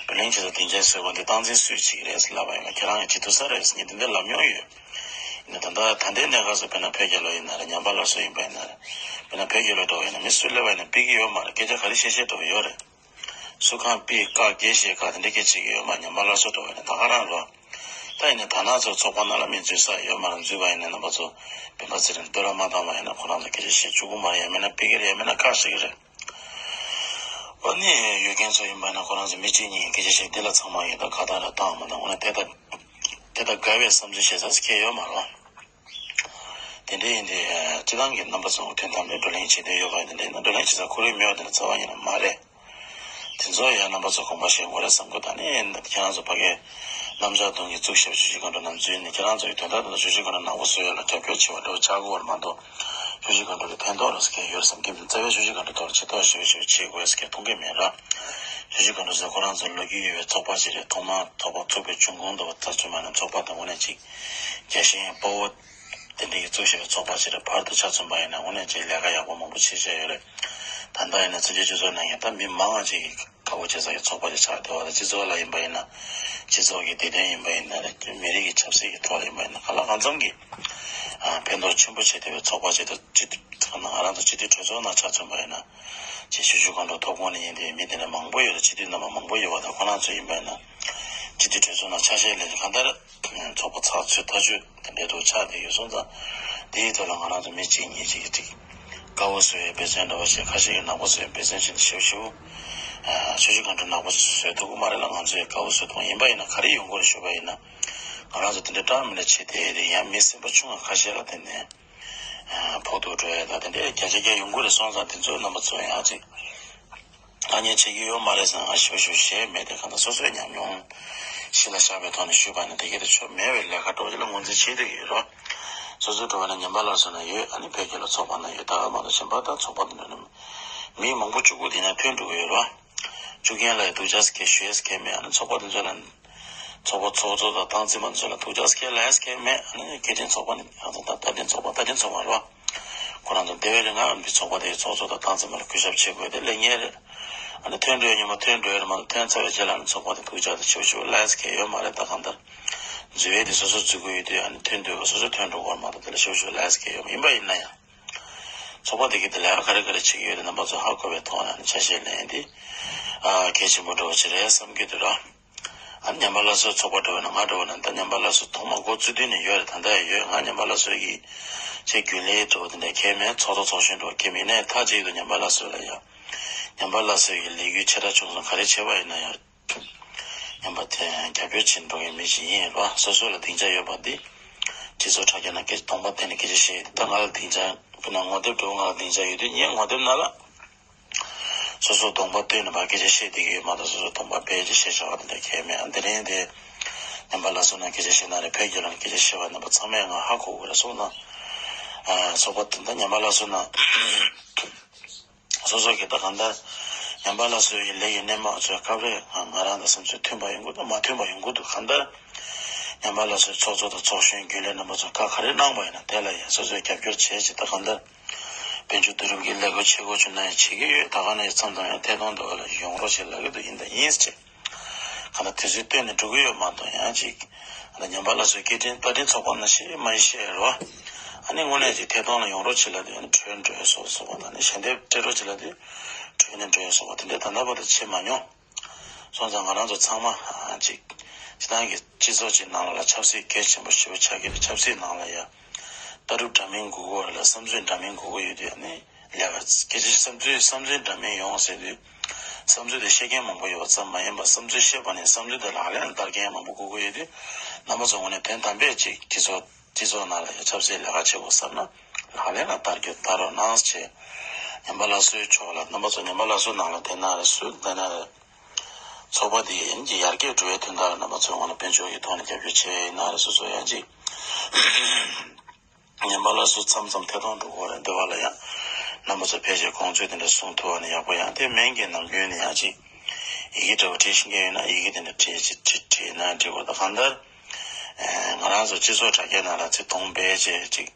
བགྲོ་གླེང་བྱེད་ས་སྡིངས་ཆ་བཟོས་པ་འདི་སྟངས་འཛིན་སུས་བྱེད་ཀྱི་རེད་ཟེར་ལབ་པ་ཡིན་ན་ཁྱེད་རང་གིས་བྱེད་ཐུབ་ས་རེད་ཟེར་ངས་དེ་འདྲ་ལབ་མྱོང་ཡོད། ཡིན་ན་ད་ལྟ་ད་ལྟའི་གནས་སྐབས་སུ་དཔེར་ན་བོད་རྒྱལ་ལོ་ཡིན་ན་རེད། ཉམས་པ་སླར་གསོ་ཡིན་པ་ཡིན་ན་རེད། དཔེར་ན་བོད་རྒྱལ་ལོ་འདྲ་བོ་ཡིན་ན་མི་སུ་སླེབས་པ་ཡིན་ན་ཕེབས་ཀྱི་ཡོད་མ་རེད། སྐད་ཆ་ག་རེ་བཤད་བཤད་འདྲ་བོ་ཡོད་རེད། སུ་གང་ཕེབས་བཀའ་དགེ་བཤད་ག་དེ་འདྲ་སྐད་ཆ་བྱེད་ཀྱི་ཡོད་མ། ཉམས་པ་སླར་གསོ་འདྲ་བོ་ཡིན་ན་ད་ག་རང་རོ། ད་ཡིན་ན་དར་ནག་ཚོ་ཚོགས་པ་ནང་ལ་མི་འཛུལ་ས་ཡོད་མ་རེད། འཛུལ་བ་ཡིན་ན་རྣམ་པ་ཚོ་སྤེན་པ་ཚེ་རིང་བསྟོད་ར་མ་བཏང་བ་ཡིན་ན་ཁོ་རང་ཚོ་སྐད་ཆ་བཤད་བཅུག་གི་མ་རེད། ཡང་མིན་ན་ཕེབས་ཀྱི་རེད། ཡང་མིན་ན་བཀག་བཞག་གི་རེད། འོ་ནི་ཡོད་མཁན་ཚོ་ཡིན་པ་ན་ཁོ་རང་ཚོ་མི་གཅིག་གཉིས་ཀྱི་སྐད་ཆ་བཤད་འདི་ལ་ཚང་མ་ཡིན་ད་ཁ་བཏང་ར་བཏང་མ་བཏང་འོ་ན་དེ་ལྟ་དེ་ལྟ་དགའ་བའི་བསམ་ཚུལ་བཤད་ས་ཁྱད་ཡོད་མ་རེད། དེ་འདྲ་ཡིན་དུས་སྤྱི་བཏང་གི་རྣམ་པ་ཚོ་དོན་དམ་ནས་བགྲོ་གླེང་བྱེད་འདོད་ཡོད་པ་ཡིན་དེ་འདྲ་ཡིན་ན་བགྲོ་གླེང་བྱེད་ས་ཁོར་ཡུག་མེད་པ་དེ་འདྲ་རྩ་བ་ཉིད་ནས་མ་རེད། དེ་ཚོ་ཡང་རྣམ་པ་ཚོ་དགོངས་པ་བཞེས་དགོས་རེད་བསམ་གི་འདུག་ད་ནི་ཁྱེད་རང་ཚོ་ཕ་གིའི་རྣམ་གཞག་དུང་གིས་བཙུགས་བཞག་པའི་ཆུ་བཞི་སྒང་དྲུག་ནང་འཛུལ་ནས་ཁྱེད་རང་ཚོ་ཡི་དོན་དག་དེ་ཚོ་ཆུ་བཞི་སྒང་དྲུག་ནག་པོ་བཟོ་ཡ་ལ་རྒྱབ་སྐྱོར་བྱེད་པ་འདྲ་བོ་ཆགས་ཀྱི་ཡོད་རེད་མ་གཏོགས་ཆུ་བཞི་སྒང་དྲུག་ལ་ཕན་ཐོགས་རེད་ཟེར་མཁན་ཡོད་རེད་བསམ་གྱི་མི་འདུག་རྩ་བའི་ཆུ་བཞི་སྒང་དྲུག་ཐོག་ལ་ཇུས་གཏོགས་ཞེ་པོ་ཞེ་པོ་བྱེད་དགོས་ཟེར་མཁན་མཐོང་གི་མེད་ར། ཆུ་བཞི་སྒང་དྲུག་ཟེར་ཁོ་རང་ཚོ་ལོ་རྒྱུས་ཡོད་པའི་ཚོགས་པ་ཞིག་རེད། ཐོག་མར་ཚོགས་པ་ཚུགས་པའི་བྱུང་ཁུངས་འདྲ་བོ་ད་ཚོད་མ་ནས་ཚོགས་པ་དང་དངོས་གནས་ཅིག་རྒྱལ་ཞེན་དཔའ་བོ་དེ་འདྲའི་གི་བཙུགས་བཞག་པའི་ཚོགས་པ་ཞིག་རེད། བར་དུ་ཆ་མཚོན་པ་ཡིན་ན་དངོས་གནས་ཅིག་ལས་ཀ་ཡག་པོ་མང་པོ་བྱེད་བཞག་ཡོད་རེད། ད་ལྟ་ཡིན་ན་བཙན་བྱོལ་སྤྱི་ཚོགས་ནང་ཡང་ད་མི་མང་བ་ཅིག་གིས་དགའ་པོ་བྱེད་ས་ཀྱི་ཚོགས་པ་ཅིག་ཆགས་བསྡད་པ་དང་། སྤྱི་ཚོགས་ལ་ཡིན་པ་ཡིན་ན་སྤྱི་ཚོགས་ཀྱི་བདེ་དོན་ཡིན་པ་ཡིན་ན་རེད། མི་རིགས་ཀྱི་ཆབ་སྲིད་ཀྱི་ཐོག་ལ་ཡིན་པ་ཡིན་ན་གང་ལ་གང་འཚམ་གྱི་ཕན་ཐོགས་ཆེན་པོ་བྱེད་བསྡད་པའི་ཚོགས་པ་ཅིག་དང་སྤྱི་འཐུས་ང་རང་ཚོ་སྤྱི་འཐུས་གྲོས་ཚོགས་ནང་ཆ་མཚོན་པ་ཡིན་ན། ཅེས་ཆུ་བཞི་སྒང་དྲུག་ཐོག་ཁོངས་ནས་ཡིན་དེ་མི་དེ་འདྲ་མང་པོ་ཡོད་རེད། སྤྱི་འཐུས་རྣམ་པ་མང་པོ་ཡོད་པ་དང་ཁོ་རང་ཚོ་ཡིན་པས་ན་སྤྱི་འཐུས་གྲོས་ཚོགས་ནང་ཆ་ཤས་ལེན་གང་ལྟར་ཚོགས་པ་ཚགས་ཚུད་ཐག་ཆོད་དེ་འདྲའི་ཐོག་ཆགས་བསྡད་ཡོད་སོང་ཙང་། དེའི་ཐོག་ལ་ང་རང་ཚོ་མི་གཅིག་གཉིས་གཅིག་གིས་ཅིག་དཀར་པོ་བཟོ་ཡའི་འབད་བརྩོན་འདྲ་བོ་བྱས། ཁ་ཤས་ཀྱིས་ནག་པོ་བཟོ་ཡའི་འབད་བརྩོན་བྱས་ཏེ་ཞེ་པོ་ཞེ་པོ་ཆུ་བཞི་སྒང་དྲུག་ནག་པོ་བཟོ་ཐུབ་ཀྱི་མ་རེད་ལ། ང་ཚོས་དཀར་པོ་བཟོ་ཐུབ་ཡིན་པ་ཡིན་ན་ག་རེ་ཡོང་གི་རེད་ཞུས་པ་ཡིན་ན། ང་རང་ཚོ་དེ་འདྲའི་འདྲ་མི་འདྲ་བྱས་ཏེ་རེད། ཡང་མི་སེམས་པ་ཆུང་བ་ཁ་ཤས་ལ་བརྟེན་ནས། ཕོག་ཐུག་འགྲོ་ཡ་དང་དེ་འདྲའི་བརྒྱ་ཆ་བརྒྱ་ཡོང་གི་རེད་སོང་ཙང་དེ་ཚོའི་རྣམ་པ་ཚོ་ཡང་ཅིག་ཐ་སྙད་བྱེད་ཀྱི་ཡོད་མ་རེད་ཟེར་ང་ཞེ་པོ་ཞེ་པོ་བཤད་མེད་དེ། གང་ལྟར་སོ་སོའི་ཉམས་མྱོང་གཞི་ལ་བཞག་པའི་ཐོག་ནས་ཞུས་པ་ནི་དེ་གས་དེ་ཆོ་མེད་པའི་ལས་ཀ་འགྲོ་ཅིག་ལ་ངོས་འཛིན་བྱེད་བསྡད་ཀྱི་ཡོད་རོགས། སོ་སོའི་འགྲོ་བ་ན་ཉམས་པ་སླར་གསོ་ན་ཡོད། ཨ་ནི་བོད་སྐད་ལ་ཚོགས་པ་ན་ཡོད། ད་མ་གཏོགས་གཞན་པ་ད་ཚོགས་པ་དེ་འདྲ་ནི་མི་མང་པོ་བཅུ་དགུ་དེ་ན་ཐོན་འགྲོ་གི་ཡོད་རེད་བ། བཅུ་རྒན་ལ་ཡང་སྡུག་ཅག་སྐད་ཞུ་ཡས་སྐད་མེད། ཨ་ནི་ཚོགས་པ་དེ་ཚོ་ལ་ཚོགས་པ་ཚོགས་གཙོ་དང་སྟངས་འཛིན་པ་ཚོ་ལ་སྡུག་ཅག་སྐད་ལ་ཡས་སྐད་མེད། ཨ་ནི་སྐད་འཕྲིན་ཚོགས་པ་ནི་ཨ་ད་ད་ལྟ་འཕྲིན་ཚོགས་པ་ད་འཕྲིན་ཚོགས་པ་རེད་བ། ཁོ་རང་ཚོ་དེ་བས་ལས་ང་འདི་ཚོགས་པ་དེའི་ཚོགས་གཙོ་དང་སྟངས་འཛིན་པ་ལ་གུས་ཞབས་བྱེད་དགོས་དེ་ལས་ངེས་རེད། ཨ་ནི་ཐོན་འགྲོ་ཡ་ཉི་མ་ཐོན་འགྲོ་ཡ་རེད་མ་གཏོགས་ཐོན་ཚར་བའི་རྗེས་ལ་ཨ་ནི་ཚོགས་པ་དེ་སྡུག་ཅག་དང་ཆེ་བོ་ཆེ་བོ་ལ་ཡས་སྐད་ཡོད་མ་རེད། ད་གང་ལྟར་འཛུལ་བའི་དེ་སོ་སོ་འཛུལ་དགོས་ཡོད་དུས་ཨ་ནི་ཐོན་འགྲོ་སོ་སོ་ཐོན་འགྲོ་དགོས་མ་གཏོགས་དེ་ལ་ཤོག་ཤོག་ལ་ཡས་སྐད་ཡོད་མ་ཡིན་པ་ཡིན་ན་ཡང་། ཚོགས་པ་དེ་གི་དེ་ལ་ཡང་ག་རེ་ག་རེ་བྱེད་ཀྱི་ཡོད་དེ་རྣམ་པ་ཚོ་ཧ་གོ་བའི་ཐོག་ནས་ཨ་ནི་ཆ་ཤས་ལེན་ཡ་དེ་ཨ་གལ་ཆེན་པོ་འདྲ་བོ་ཅིག་རེད་བསམ་གྱི་འདུག་ར། ཨ་ནི་ཉམས་པ་སླར་གསོའི་ཚོགས་པ་འགྲོ་བ་ན་ང་འགྲོ་བ་ན་ད་ཉམས་པ་སླར་གསོ་ཐོག་མ་འགོ་བཙུགས་དུས་ནས་ཡོད་རེད། ད་ལྟ་ཡང་ཡོད། ང་ཉམས་པ་སླར་གསོ་གི་ཆེས་རྒྱུན་ལས་འགྲོ་བ་དེ་འདྲ་གལ་མེད། ཚོགས་གཙོ་ཚོགས་གཞོན་འགྲོ་གལ་མེད་ནས་མཐའ་གཅིག་ཏུ་ཉམས་པ་སླར་གསོ་ལ་ཡ། ཉམས་པ་སླར་གསོ་གི་ལས་འགུལ་ཆེ་ཕྲ་ཆུང་གསུམ་ག་རེ་བྱས་པ་ཡིན་ན་ཡང་། ཉམས་པ་དེ་རྒྱབ་སྐྱོར་བྱེད་འགྲོ་མཁན་མི་ཞིག་ཡིན་རོ། སོ་སོ་ལ་སྡིངས་ཆ་ཡོད་པ་འདི། སྤྱི་ཚོགས་དྲ་རྒྱ་ནང་སྐད་གདོང་པ་བསྟན་ནས་སྐད་ཆ་བཤད་ཡོད་དུས་ད་ང་ལ་སྡིངས་ཆ་ཕུ་ན་ངོ་དེབ་འགྲོ་ང་ལ་སྡིངས་ཆ་ཡོད་དུས་ངས་ངོ་དེབ་ནང་ལ། སོ་སོ་གདོང་པ་སྟོན་ནས་ཕར་སྐད་ཆ་བཤད་བསྡད་ཀྱི་ཡོད་མ་གཏོགས་སོ་སོ་གདོང་པ་སྦས་ཀྱི་བཤད་བྱ་བ་དེ་འདྲ་གལ་མེད། ཨ་འདི་རིང་དེ། ཉམས་པ་སླར་གསོ་ནང་སྐད་ཆ་བཤད་ན་རེད། བོད་རྒྱལ་ལོ་ནང་སྐད་ཆ་བཤད་པ་རྣམ་པ་ཚང་མས་ང་ཧ་གོ་གི་རེད་སོང་ཙང་། ཨ་ཚོགས་པ་དེ་འདྲ་ཉམས་པ་སླར་གསོ་ནང་། སོ་སོ་གི་ད་གང་ལྟར། ཉམས་པ་སླར་གསོའི་ལས་ཀྱི་སྣེ་མང་ཚོས་སྐབས་རེ་ང་རང་དང་བསམ་ཚུལ་མཐུན་པ་ཡོང་གི་འདུག་མ་མཐུན་པ་ཡོང་གི་འདུག་གང་ལྟར། ཉམས་པ་སླར་གསོའི་ཚོགས་གཙོ་དང་ཚོགས་གཞོན་རྒྱུན་ལས་རྣམ་པ་ཚོ་བཀའ་ག་རེ་གནང་བ་ཡིན་ན་དེ་ལ་ཡང་སོ་སོས་རྒྱབ་སྐྱོར་བྱེད་ཅིག་ད་གང་ལྟར། དཔལ་འབྱོར་བསྡུ་རུབ་ཀྱི་ལས་འགུལ་བྱེད་དགོས་བྱུང་ན་ཡང་བྱེད་ཀྱི་ཡོད། ད་ག་ནང་བཞིན་མཚམས་མཚམས་ཡང་ཐད་གཏོང་འདྲ་བ་ལ་ཡོང་རོགས་བྱེད་ལབ་ཀྱི་འདུག་ཡིན་དང་ཡིན་ཟེར། གང་ལྟར་དུས་ཚོད་བཏོན་ནས་འགྲོ་གི་ཡོད་མ་གཏོགས་ཡང་ཅིག་ད་ཉམས་པ་སླར་གསོའི་སྐད་འཕྲིན་བརྡ་འཕྲིན་ཚོགས་པ་ནང་བཞིན་མ་ཡིན་ཤེས་རོ། ཨ་ནི་དངོས་གནས་ཅིག་ཐད་གཏོང་ལ་ཡོང་རོགས་བྱེད་ལབ་དུས་ཨ་ནི་བྲོས་འགྲོ་སོགས་སོགས་པ་དང་ནི་ཞལ་འདེབས་སྤྲད་རོགས་བྱེད་ལབ་དུས་བྲོས་ནས་འགྲོ་སོགས་པ་དེ་འདྲའི་ད་ལྟ་བར་དུ་བྱེད་མ་མྱོང་། སོང་ཙང་ང་རང་ཚོ་ཚང་མ་ཅིག་སྤྱི་བཏང་གི་སྤྱི་ཚོགས་ཅིག་ནང་ལ་ཆབ་སྲིད་གལ་ཆེན་པོ་ཞེ་པོ་ཆགས་ཀྱི་རེད། ཆབ་སྲིད་ནང་ལ་ཡ་ལྟ་གྲུབ་འདྲ་མིན་དགོས་ཀྱི་ཡོད་རེད་ལ་བསམ་ཚུལ་འདྲ་མིན་དགོས་ཀྱི་ཡོད་དུས་ཨ་ནི། ལས་ཀ་སྐད་ཆ་བསམ་ཚུལ་བསམ་ཚུལ་འདྲ་མིན་ཡོང་ཟེར་དུས། བསམ་ཚུལ་དེ་བཤད་མཁན་མང་པོ་ཡོད་པ་ཙམ་མ་ཡིན་པར་བསམ་ཚུལ་བཤད་པ་ནས་བསམ་ཚུལ་དེ་ལག་ལེན་ལ་བསྟར་མཁན་མང་པོ་དགོས་ཀྱི་ཡོད་དུས། རྣམ་པ་ཚོ་ངོས་ནས་དོན་དམ་པའི་ཅིག་སྤྱི་ཚོགས་སྤྱི་ཚོགས་ནང་ལ་ཡང་ཆབ་སྲིད་ལས་ཀ་བྱེད་དགོས་བསམ་ན། ལག་ལེན་ལ་བསྟར་རྒྱུ་བསྟར་རོགས་གནང་ཞེས། ཉམས་པ་སླར་གསོའི་ཕྱོགས་ལ་རྣམ་པ་ཚོ་ཉམས་པ་སླར་གསོའི་ནང་ལ་བསྡད་ན་རེད་སུ་བསྡད་ན་རེད། ཚོགས་པ་འདི་ཡིན་གྱི་ཡར་རྒྱས་འགྲོ་བའི་དོན་དག་ལ་རྣམ་པ་ཚོའི་ངོས་ནས་དཔལ་འབྱོར་གྱི་ཐོག་ནས་རྒྱབ་སྐྱོར་བྱས་ཡིན་ན་རེད་སོ་སོ་ཡང་ཅིག་ཉམས་པ་སླར་གསོ་མཚམས་མཚམས་ཐད་གཏོང་འགྲོ་དགོས་རེད། འདི་བ་ལ་ཡང་རྣམ་པ་ཚོ་ཕལ་ཆེར་དགོངས་ཚུལ་དེ་འདྲ་གསུང་ཐུབ་པ་ནི་ཡག་པོ། ཡང་དེ་མིན་གྱི་ནམ་རྒྱུན་ནས་ཡང་ཅིག་ཡི་གེ་འདྲ་བོ་བྲིས་ཤེས་མཁན་ཡོད་ན་ཡི་གེ་དེ་འདྲ་བྲིས་ཅིག་བྲིས་བྲིས་ན་འགྲིག་གོ་ད་གང་ལྟར་ང་རང་ཚོ་སྤྱི་ཚོགས་དྲ་རྒྱ་ནང་ལ་ཚིག་གདོང་སྦས་བྱས་ཅིག་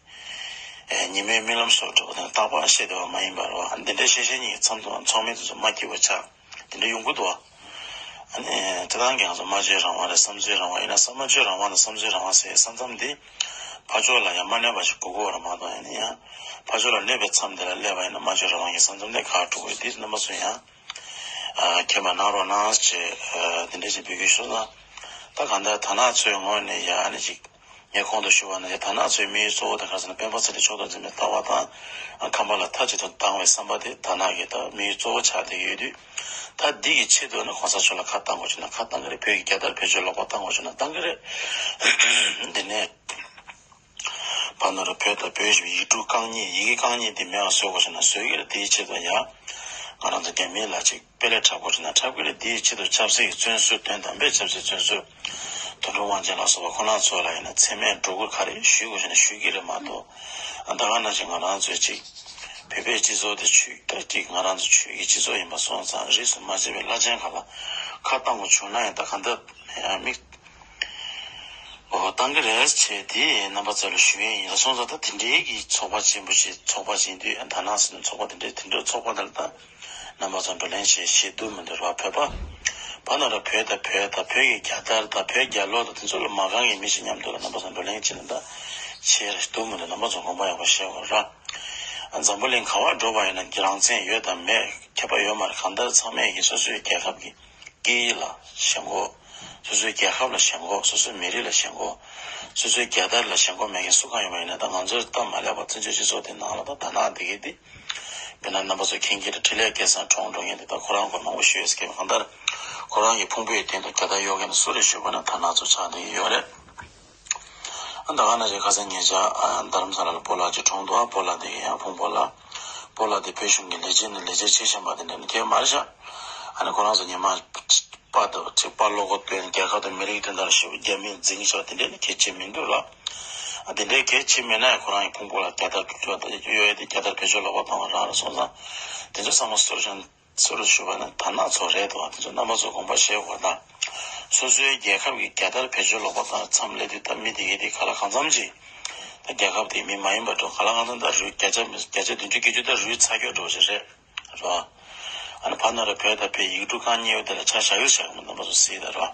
ཉི་མའི་རྨི་ལམ་བཟོ་འདྲ་བོ་དང་རྟག་པར་བཤད་བསྡད་པ་མ་ཡིན་པར་བ་འདི་འདྲའི་བཤད་བཤད་གཉིས་ཀྱི་མཚམས་དུ་ཚོགས་མི་དེ་ཚོ་མ་སྐྱིད་པ་ཆགས། དེ་འདྲ་ཡོང་གི་འདུག་ཨ་ནི་དེ་དང་ཀྱང་སོ་སྨྲ་བརྗོད་རང་དབང་རེད། བསམ་ཚུལ་རང་དབང་ཡིན་ན་སོ་སྨྲ་བརྗོད་རང་དབང་དང་བསམ་ཚུལ་རང་དབང་ཟེར་ས་མཚམས་འདི་ཕར་ཕྱོགས་ལ་ཡང་མ་གནོད་པ་ཞིག་དགོས་ཀྱི་ཡོད་རེད་མ་གཏོགས་ཡིན་ན་ཡང་ཕར་ཕྱོགས་ལ་གནོད་པའི་མཚམས་འདི་ལ་སླེབས་པ་ཡིན་ན་སྨྲ་བརྗོད་རང་དབང་གི་ས་མཚམས་འདི་ཁག་འགྲོ་གི་ཡོད། འདི་རྣམ་པ་ཚོ་ཡང་མཁྱེན་པ་གནང་རོགས་གནང་ཞེས་དེ་འདྲ་ཞིག་འབོད་སྐུལ་ཞུ་ན། ད་གང་ལྟར་དར་ནག་ཚོའི་ངོས་ནས་ཡང་ཨ་ནི་ཅིག་ངས་གོང་དུ་ཞུས་པ་ནང་བཞིན་དར་ནག་ཚོའི་དམིགས་ཡུལ་གཙོ་བོ་དེ་ག་རེ་ཟེར་ན་སྤེན་པ་ཚེ་རིང་མཆོག་ཏུ་འཛིན་པའི་ལྟ་བ་དང་ཁམས་པ་ལ་མཐའ་གཅིག་ཏུ་བཏང་བའི་བསམ་པ་དེ་དར་ནག་གི་ད་དམིགས་ཡུལ་གཙོ་བོ་ཆགས་བསྡད་ཀྱི་ཡོད་དུས། ད་འདི་གི་ཆེད་དུ་ནི་གོང་ས་མཆོག་ལ་ཁ་བཏང་དགོས་བྱུང་ན་ཁ་བཏང་གི་རེད། བོད་ཀྱི་རྒྱལ་དར་བེད་སྤྱོད་ལོག་པ་བཏང་དགོས་བྱུང་ན་བཏང་གི་རེད། འདི་ནས་བར་ན་རུ་བོད་དང་བོད་ཞེས་པའི་ཡིག་འབྲུ་རྐང་གཉིས་ཡི་གེ་རྐང་གཉིས་འདི་མེད་པ་བཟོ་དགོས་བྱུང་ན་བཟོ་གི་རེད། དེའི་ཆེད་དུ་ཡང་ང་རང་ཚོ་རྒྱ་མི་ལ་ཅིག་དཔེ་ལས་དྲག་པོ་བྱུང་ན་འཁྲབ་ཀྱི་རེད། དེའི་ཆེད་དུ་ཆབ་སྲིད་ཀྱི་བཙོན་ཟུར་དོན་དམ་པའི་ཆབ་སྲིད་བཙོན་ཟུར་དོན་གྲུབ་དབང་ཆེན་ལགས་སོགས་པ་ཁོང་རྣམ་ཚོ་ལ་ཡིན་ན་མཚན་སྨད་སྒྲོ་སྐུར་ག་རེ་ཞུ་དགོས་ཞེ་ན་ཞུ་གི་རེད་མ་གཏོགས། ད་ག་ནང་བཞིན་ང་རང་ཚོའི་ཅིག་བོད་པའི་སྤྱི་ཚོགས་དེ་ཆོས་ད་ཅིག་ང་རང་ཚོ་ཆོས་ཀྱི་སྤྱི་ཚོགས་ཡིན་པ་སོང་ཙང་རིས་སུ་མ་ཆད་པའི་བླ་ཆེན་ཁག་ལ་ཁ་བཏང་དགོས་བྱུང་ན་ཡང་ད་ག་འདྲ་མིག་ཨོ་བཏང་གི་རེད་བྱས་དེ་རྣམ་པ་ཚོ་ལ་ཞུ་ཡས་ཡིན་ལ་སོང་ཙང་ད་དེ་འདྲའི་གི་ཚོགས་པ་ཆེན་པོ་ཞིག་ཚོགས་པ་ཆེན་དུས་ད་ནང་སོང་ཚོགས་པ་དེ་འདྲའི་དེ་འདྲའི་ཚོགས་པ་དེ་ལ་ད། རྣམ་པ་ཚོ་བགྲོ་གླེང་བྱེད་ཤེས་འདུག་མི་འདུག་ར། བོད་པ་བར་ན་ར་བོད་དང་བོད་དང་བོད་ཀྱི་རྒྱལ་དར་དང་བོད་རྒྱལ་གླུ་དང་དེ་ཚོ་ལ་མ་གང་གི་མི་ཞིག་མཉམ་དུ་ལ་རྣམ་པ་ཚོ་བགྲོ་གླེང་བྱེད་ན་ད་བྱེད་ར་འདུག་མི་འདུག་རྣམ་པ་ཚོ་དགོངས་པ་ཡག་པོ་བཞེས་དགོས་ར། འཛམ་བུ་གླིང་ག་བར་འགྲོ་བ་ཡིན་ན་རང་བཙན་ཡོད་དང་མེད་ཁྱད་པར་ཡོད་མ་རེད། གང་ལྟར་ཚང་མས་ཀྱི་སོ་སོའི་རྒྱལ་ཁབ་ཀྱི་སྐད་ཡིག་ལ་ཞེན་ཁོག་སོ་སོའི་རྒྱལ་ཁབ་ལ་ཞེན་ཁོག་སོ་སོའི་མི་རིགས་ལ་ཞེན་ཁོག་སོ་སོའི་རྒྱལ་དར་ལ་ཞེན་ཁོག་མེད་མཁན་སུ་གང་ཡོད་པ་ཡིན་ན་ད་ང་ཚོས་སྟབས་མ་ལེགས་པ་བཙན་བྱོལ་སྤྱི་ཚོགས་དེ་ནང་ལ་ད་ད་ནང་བསྡད་མཁན་དེ། དཔེར་ན་རྣམ་པ་ཚོ་མཁྱེན་གྱི་རེད། འཕྲིན་ལས་སྐལ་བཟང་གྲོངས་འགྲོ་མཁན་དེ་དག་ཁོ་རང་སྐོར་མང་པོ་ཞུས་ཡོད་ཀྱི་གང་ལྟར་ཁོ་རང་གི་ཕུང་པོའི་སྟེང་དུ་རྒྱལ་དར་གཡོག་མཁན་དེ་སུ་རེད་ཞུས་པ་ན་ད་ནང་ཚོ་ཆགས་བསྡད་ཀྱི་ཡོད་རེད། ཨ་ད་ག་ནང་བཞིན་ཁ་སང་ཉེ་ཆར་ཨ་རྡ་རམ་ས་ལ་ལ་སྤོ་ལགས་ཅིག་གྲོངས་འདུག་ཨ་སྤོ་ལགས་དེ་གི་ཡང་ཕུང་པོ་ལ་སྤོ་ལགས་དེ་བོད་གཞུང་གི་ལས་བྱེད་ནི་ལས་བྱེད་ཆེ་ཤོས་པ་དེ་འདྲ་ནི་གལ་མ་རེད་ཤག་ཨ་ནི་ཁོ་རང་ཚོ་ཉི་མ་པ་དང་ཅིག་པ་བློ་ཁོག་བཏོན་རྒྱལ་ཁབ་དང་མི་རིགས་དོན་དག་ལ་ཞེ་པོ་རྒྱ་མིས་འཛིང་ཤོག་དེ་འདྲ་ནི་གལ་ཆེ་མི་འདུག་ལ། དེ་འདྲའི་གལ་ཆེ་མེད་ན་ཡང་ཁོ་རང་གི་ཕུང་པོ་ལ་རྒྱལ་དར་འཕྲོག་ཡོད་དེ་རྒྱལ་དར་བེད་སྤྱོད་ལོག་པ་བཏང་བ་རང་རེད་སོང་ཙང་། དེ་ཚོ་ཚང་མ་སུ་རེད་སུ་རེད་ཞུས་པ་ན་དར་ནག་ཚོ་རེད་འདུག་དེ་ཚོ་རྣམ་པ་ཚོ་དགོངས་པ་བཞེས་དགོས་ད། སོ་སོའི་རྒྱལ་ཁབ་ཀྱི་རྒྱལ་དར་བེད་སྤྱོད་ལོག་པ་བཏང་མཚམས་སླེབས་དུས་ད་མི་དེ་གའི་དེ་ག་ལ་གང་འཚམ་ཅིག་ད་རྒྱལ་ཁབ་དེའི་མི་མ་ཡིན་པ་འགྲོ་ག་ལ་གང་འཚམ་ད་རུལ་བརྒྱ་ཆ་བརྒྱ་ཆ་བདུན་ཅུ་བརྒྱད་ཅུ་ད་རུལ་ཚར་རྒྱུ་འགྲོ་ཞིག་རེད། རོ། ཨ་ནི་ཕ་ན་ར་བོད་དང་བོད་ཡིག་འབྲུ་གང་རྙེད་ཡོད་དེ་ལ་ཆ་བཞག་ཡོད་བཞག་གི་མི་རྣམ་པ་ཚོ་གཟིགས་དང་རོ།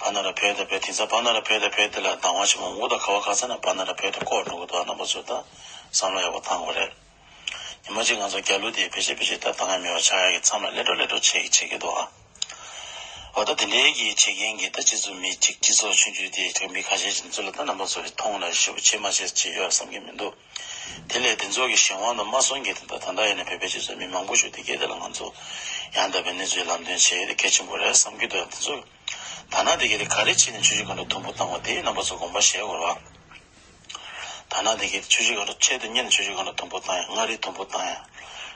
ཕ་ན་ར་བོད་དང་བོད་དེང་སང་ཕ་ན་ར་བོད་དང་བོད་དེ་ལ་སྡང་བ་ཆེན་པོ་མགོ་དང་ཁ་བ་ཁ་ཚ་ན་ཕ་ན་ར་བོད་དུ་ལྐོག་འགྲོ་གི་འདུག་རྣམ་པ་ཚོ་ད་བསམ་བློ་ཡག་པོ་བཏང་དགོས་རེད། ཉི་མ་གཅིག་ང་ཚོ་རྒྱ་ལོ་དེ་བེད་སྤྱད་བེད་སྤྱད་ད་བཏང་ཡ་མེད་པ་ཆགས་ཡ་གི་མཚམས་ལ་ལེ་འགྲོ་ལེ་འགྲོ་བྱེད་ཀྱི་བྱེད་ཀྱི་འདུག་ཨ། འོ་ད་དེ་འདྲའི་གི་བྱེད་མཁན་གྱི་ད་སྤྱི་ཚོགས་མི་གཅིག་སྤྱི་ཚོགས་ཆུང་ཆུང་དེ་མི་ཁ་ཤས་ཅིག་ཚོ་ལ་ད་རྣམ་པ་ཚོ་ལ་མཐོང་ལ་ཞེ་པོ་བྱེད་མ་བྱེད་ཅིག་ཡོད་བསམ་གྱི་མི་འདུག་དེ་ལས་དེ་ཚོ་གི་གཞན་དབང་དུ་མ་སོང་གི་དེ་འདྲ་ད་ལྟ་ཡིན་ན་བོད་པའི་སྤྱི་ཚོགས་མི་མང་པོ་ཞིག་དེ་གའི་དེ་ལ་ང་ཚོ་ཡང་དག་པའི་གནས་ཚུལ་ལམ་སྟོན་བྱེད་ཡས་དེ་གལ་ཆེན་པོ་རེད་བསམ་གྱི་འདུག་དེ་ཚོ་ད་ན་དེ་གའི་དེ་ག་རེ་བྱས་ནས་ཆུ་བཞི་སྒང་དྲུག་དུམ་བུ་བཏང་བ་དེ་རྣམ་པ་ཚོ་དགོངས་པ་བཞེས་དགོས་རེད་བ། ད་ན་དེ་གའི་ཆུ་བཞི་སྒང་དྲུག་ཆེད་དུ་གཉེར་ནས་ཆུ་བཞི་སྒང་དྲུག་དུམ་བུ་བཏང་ཡ་མངའ་རིས་དུམ་བུ་བཏང་ཡ།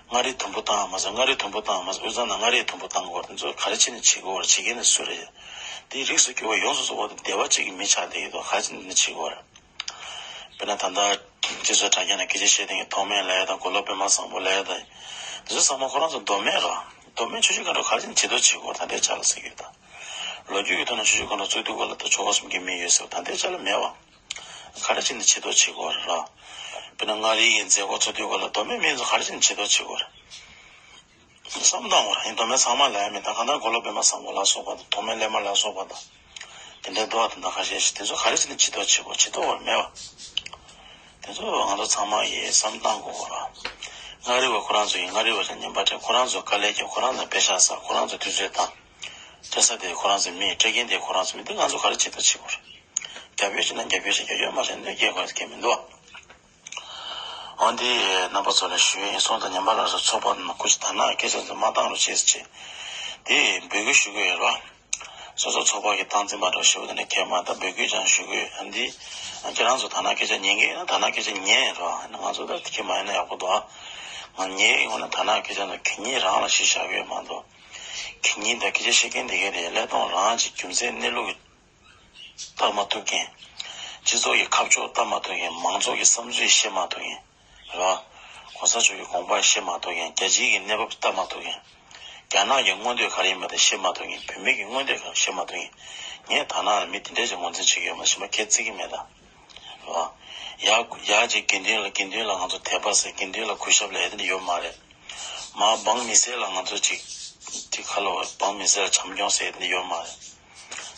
མངའ་རིས་དུམ་བུ་བཏང་མ་ཟད་མངའ་རིས་དུམ་བུ་བཏང་མ་ཟད་དབུས་གཙང་ནང་མངའ་རིས་དུམ་བུ་བཏང་དགོས་རེད་དེ་ཚོ་ག་རེ་བྱས་ནས་བྱེད་དགོས་རེད་བྱེད་མཁན་ནི་སུ་རེད། དེའི་རིགས་སུ་གྱུར་པ་ཡོངས་སུ་རྫོགས་པ་དེ་སྡེ་བ་གཅིག་གི་མི་ཆགས་བསྡད་ཡོད་དོ་ག་རེ་བྱས་ནས་བྱེད་དགོས་རེད། དཔེར་ན་ད་ལྟ་སྤྱི་ཚོགས་དྲ་རྒྱ་ནང་སྐད་ཆ་བཤད་མཁན་གྱི་ཐོགས་མེད་ལབ་ཡ་དང་མགོ་ལོག་པད་མ་བཟང་པོ་ལབ་ཡ་དང་། དེ་ཚོ་ཚང་མ་ཁོ་རང་ཚོ་མདོ་སྨད་རེད། མདོ་སྨད་ཆུ་བཞི་སྒང་དྲུག་ག་རེ་བྱས་ནས་བྱེད་དོ་བྱེད་དགོས་ད་ལྟའི་ཆ་ལ་ཟེར་གྱི་ཡོད་ད། ལོ་རྒྱུས་ཀྱི་ཐོག་ནས་ཆུ་བཞི་སྒང་དྲུག་བཙུགས་དུས་སྐབས་ལ་ད་ཆོལ་ཁ་གསུམ་གྱི་མི་ཡོད་ཟེར་བ་ད་ལྟའི་ཆ་ལ་མེད་བ། ག་རེ་བྱས་ནས་བྱེད་དོ་བྱེད་དགོས་རེད་ར། དཔེར་ན་མངའ་རིས་ཀྱི་མཛད་སྒོ་ཚོགས་དུས་སྐབས་ལ་མདོ་སྨད་མི་ཚོ་ག་རེ་བྱས་ནས་བྱེད་དོ་བྱེད་དགོས་རེད། བསམ་བཏང་བ་ར་ཡིན་མདོ་སྨད་ཚང་མ་ལ་ཡ་མེད་ད་གང་ལྟར་མགོ་ལོག་པད་མ་བཟང་པོ་ལ་སོགས་པ་དང་ཐོགས་མེད་གླེན་མ་ལ་སོགས་པ་དང་། དེ་འདྲའི་འདུག་བ་དེ་འདྲ་ཁ་ཤས་ཤིག་དེ་ཚོ་ག་རེ་བྱས་ནས་བྱེད་དོ་བྱེད་དགོས་བྱེད་དོ་བར་མེད་བ། དེ་ཚོ་ང་ཚོ་ཚང་མ་ཡིས་བསམ་བཏང་དགོས་བ་ར། མངའ་རིས་པ་ཁོ་རང་ཚོ་ཡིན་མངའ་རིས་པ་ཚོ་ཉན་པ་སྤྲད་ཁོ་རང་ཚོ་དཀའ་ལས་རྒྱབ་ཁོ་རང་ཚོ་པེ་ཤག་བསགས་ཁོ་རང་ཚོ་དུས་ཚོད་བཏང་། སྤྲད་ས་དེ་ཁོ་རང་ཚོ་མི་སྤྲད་མཁན་དེ་ཁོ་རང་ཚོ་མི་དེ་ང་ཚོ་ག་རེ་བྱེད་དོ་བྱེད་དགོས་ར། རྒྱབ་སྐྱོར་བྱེད་ན་རྒྱབ་སྐྱོར་བྱེད་རྒྱབ་སྐྱོར་མ་བྱས་ན་སྐྱེལ་དགོས་ཀྱི་མི་འདུག་བ། འོན་ཏེ་རྣམ་པ་ཚོ་ལ་ཞུ་ཡིན་སོང་དང་ཉམས་པ་ལ་སོགས་ཚོགས་པ་ནང་སྐུ་མཁྱེན་དར་ནག་སྐད་ཆ་ཚོ་མ་བཏང་རོགས་བྱེད་ཟེར་བྱས། དེ་འབོད་སྐུལ་ཞུ་གི་ཡོད་ར། སོ་སོ་ཚོགས་པ་གི་སྟངས་འཛིན་པ་འདྲ་ཞུ་བ་དེ་འདྲ་ཁྱེད་མ་ད་འབོད་སྐུལ་ཀྱང་ཞུ་གི་ཡོད་ཨ་འདི། ཁྱེད་རང་ཚོ་དར་ནག་སྐད་ཆ་ཉན་གི་ཡིན་ན་དར་ནག་སྐད་ཆ་ཉན་ར་ང་ཚོ་ད་ཁྱེད་མ་ཡིན་ན་ཡག་པོ་འདུག་ཨ། ང་ཉན་ཡོང་ན་དར་ནག་སྐད་ཆ་ཚོ་གད་སྙིགས་རང་ལ་གཞི་བཞག་གི་ཡོད་མ་གཏོགས། གད་སྙིགས་ད་སྐད་ཆ་བཤད་མཁན་དེ་གས་དེ་ཀླད་སྟོང་རང་གི་རྒྱུ་མཚན་གནས་ལུགས་ཀྱི་ལྟ་མ་ཐུབ་མཁན། སྤྱི་ཚོགས་ཀྱི་ཁ་ཕྱོགས་ལྟ་མ་ཐུབ་མཁན་མང་ཚོགས་ཀྱི་བསམ་ཚུལ་ཤེས་མ་ཐུབ་མཁན། རེད་བ། གོང་ས་མཆོག་གི་དགོངས་པ་ཤེས་མ་ཐུབ་མཁན་རྒྱལ་སྤྱིའི་གི་གནས་བབ་ལྟ་མ་ཐུབ་མཁན། རྒྱ་ནག་གི་མངོན་འདོད་ག་རེ་ཡིན་པ་དེ་ཤེས་མ་ཐུབ་མཁན་བོད་མི་གི་མངོན་འདོད་ག་རེ་ཤེས་མ་ཐུབ་མཁན། ངས་དར་ནག་ལ་མི་དེ་འདྲས་ཀྱི་ངོས་འཛིན་བྱེད་ཀྱི་ཡོད་མ་གཞན་པ་ཁྱེད་བརྩི་གི་མེད་ད། རེད་བ། ཡག་ཡག་ཅིག་དགེ་འདུན་ལ་དགེ་འདུན་ལ་ང་ཚོ་དད་པ་ཟེར་དགེ་འདུན་ལ་གུས་ཞབས་ལ་ཡ་དེ་འདྲ་ཡོད་མ་རེད། མ་འབངས་མི་སེར་ལ་ང་ཚོ་ཅིག་ཅིག་ཁ་ལོ་འབངས་མི་སེར་ལ་བྱམས་སྐྱོང་ཟེར་ཡ་དེ་འདྲ་ཡོད་མ་རེད།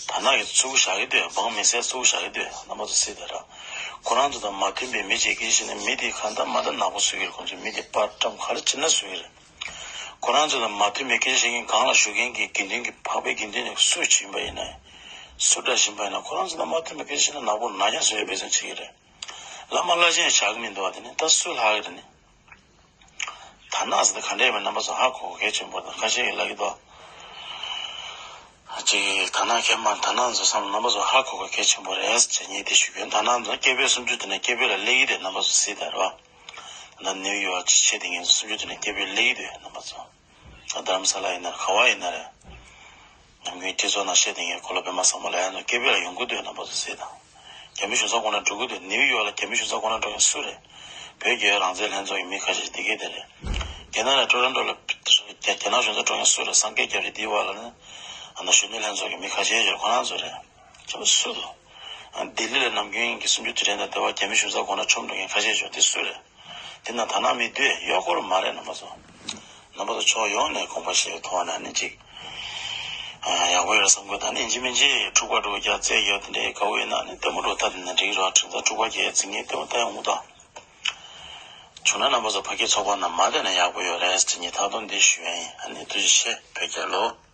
དར་ནག་གི་ཚུགས་བཞག་གི་འདུག་འབངས་མི་སེར་ཚུགས་བཞག་གི་འདུག་རྣམ་པ་ཚོ་སྲིད་དེ་ར། ཁོ་རང་ཚོ་དང་མ་མཐུན་པའི་མི་ཅིག་གིས་ཤི་ནས་མི་དེ་གང་ལྟར་མ་ལྟར་ནག་པོ་བཟོ་གི་རེད། ཁོང་ཚོས་མི་དེ་པར་བཀྲམ་ག་རེ་བྱེད་ན་བཟོ་གི་རེད། ཁོ་རང་ཚོ་དང་མ་མཐུན་པའི་སྐད་ཆ་བཤད་མཁན་སྒང་ལ་བཞུགས་མཁན་གྱི་དགེ་འདུན་གྱི་འཕགས་པའི་དགེ་འདུན་ནས་སུ་ཡིན་པ་ཡིན་ན། སུ་འདྲ་ཡིན་པ་ཡིན་ན་ཁོ་རང་ཚོ་དང་མ་མཐུན་པའི་སྐད་ཆ་བཤད་ན་ནག་པོ་ནག་རྐྱང་བཟོ་ཡ་འབད་བརྩོན་བྱེད་ཀྱི་རེད། བླ་མ་བླ་ཆེན་བཞག་གི་མི་འདུག་བ་དེ་ནི་ད་སུ་ལྷག་གི་རེད་ནི། དར་ནག་ཟེར་ཏེ་ག་འདྲ་ཡིན་པ་རྣམ་པ་ཚོ་ཧ་གོ་གི་གལ་ཆེན་པོ་དང་ཁ་ཤས་ཀྱིས་ལབ་ཀྱི་འདུག་ཅིག་དར་ནག་མཁན་མ་དར་ནག་ཚོ་བསམ་རྣམ་པ་ཚོ་ཧ་གོ་གི་གལ་ཆེན་པོ་རེད་ཅེས་ངས་དེ་ཞུ་གི་ཡོད། དར་ནག་ཚོ་སྐད་འབོད་སུམ་ཅུ་དེ་ནས་སྐད་འབོད་ལ་སླེབས་ཀྱི་འདུག་རྣམ་པ་ཚོ་གཟིགས་དང་རོགས། ད་ནིའུ་ཡོག་ཅིག་ཆེ་དེ་ངས་ཚོ་སུམ་ཅུ་དེ་ནས་སྐད་འབོད་སླེབས་ཀྱི་འདུག་རྣམ་པ་ཚོ། ད་རྡ་རམ་ས་ལ་ཡིན་ན་རེད་ག་བ་ཡིན་ན་རེད། ནམ་རྒྱུན་སྤྱི་ཚོགས་ནང་བཤད་དེ་ངས་གོ་ལ་པད་མ་བཟང་པོ་ལ་ཡང་ནོ་སྐད་འབོད་ལ་ཡོང་གི་འདུག་རྣམ་པ་ཚོ་གཟིགས་དང་། རྒྱ་མི་གཞུང་ཚབ་ཁོ་ན་འགྲོ་གི་འདུག་ནིའུ་ཡོག་ལ་རྒྱ་མི་གཞུང་ཚབ་ཁོ་ན་འགྲོ་མཁན་སུ་རེད། བོད་རྒྱའི་རང་བཙན་ལྷན་ཚོགས་ཀྱི་མི་ཁ་ཤས་ཤིག་དེ་གས་དེ་རེད། རྒྱ་ནག་ལ་ཀྲོ་རོན་ཀྲོ་ལ་རྒྱ་རྒྱ་ནག་གཞུང་ཚབ་འགྲོ་མཁན་སུ་རེད། སངས་རྒྱས་རྒྱ་རི་དེའི་བར་ལ་ནི་ཨ་ན་གཞོན་ནུ་ལྷན་ཚོགས་ཀྱི་མི་ཁ་ཤས་ཤིག་ཁོ་རང་ཚོ་རེད། ཁྱོད་སུ་རེད། ལྡི་ལི་ལ་ནམ་རྒྱུན་གྱི་སུམ་ཅུ་དེ་རིང་དང་ལྟེ་བ་རྒྱ་མི་གཞུང་ཚབ་ཁོ་ན་ཆོམ་འགྲོ་མཁན་ཁ་ཤས་ཤིག་དེ་སུ་རེད། དེ་ན་ད་ནང་མི་སྡོད་ཡོད་སྐོར་མ་རེད་རྣམ་པ་ཚོ། རྣམ་པ་ཚོ་ཕྱོགས་ཡོངས་ནས་དགོངས་པ་བཞེས་པའི་ཐོག་ནས་ནི་གཅིག་ཡག་པོ་ཡོད་བསམ་གི་ད་ནི་ཡིན་གཅིག་མིན་གཅིག་འཁྲུག་པ་འགྲོ་རྒྱག་རྩེད་རྒྱག་དེ་འདྲའི་དགའ་བོ་ཡིན་ན་ནི་ལྟད་མོ་འགྲོ་ལྟ་དེ་ནས་འགྲིག་རོགས་དྲན་ད་འཁྲུག་པ་རྒྱག་རྩེད་ངན་ལྟད་མོ་ལྟ་ཡོང་གི་ད། བྱུང་ན་རྣམ་པ་ཚོ་ཕ་སྐད་ཚོགས་པ་ནང་མ་བསྡད་ན་ཡག་པོ་ཡོད་རེད་ཟེར་ངས་ཐག་དོན་འདི་ཞུ་ཡ་ཡིན། ཨ་ནི་ཐུགས་རྗེ་ཆེ་བོད་རྒྱལ་ལོ།